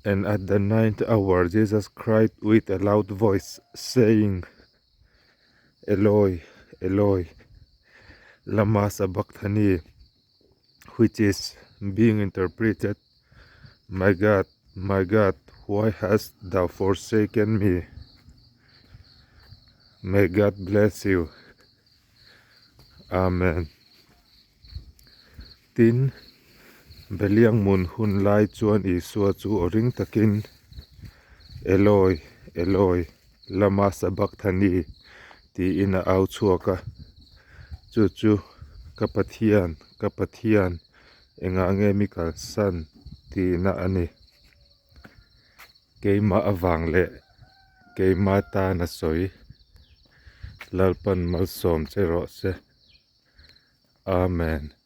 And at the ninth hour Jesus cried with a loud voice, saying, Eloi, Eloi, lama sabachthani, which is being interpreted, My God, my God, why hast thou forsaken me? May God bless you. Amen. Tin, Beliang mun hun lai chuan Isua chu aw ring takin, Eloi, Eloi, lama sabachthani? tiin a au chhuak a. Chu chu, Ka Pathian, ka Pathian, engah nge mi kalsan? tihna a ni. Keimah avang leh keimah tan a sawi. Lalpan malsawm che rawh se. Amen.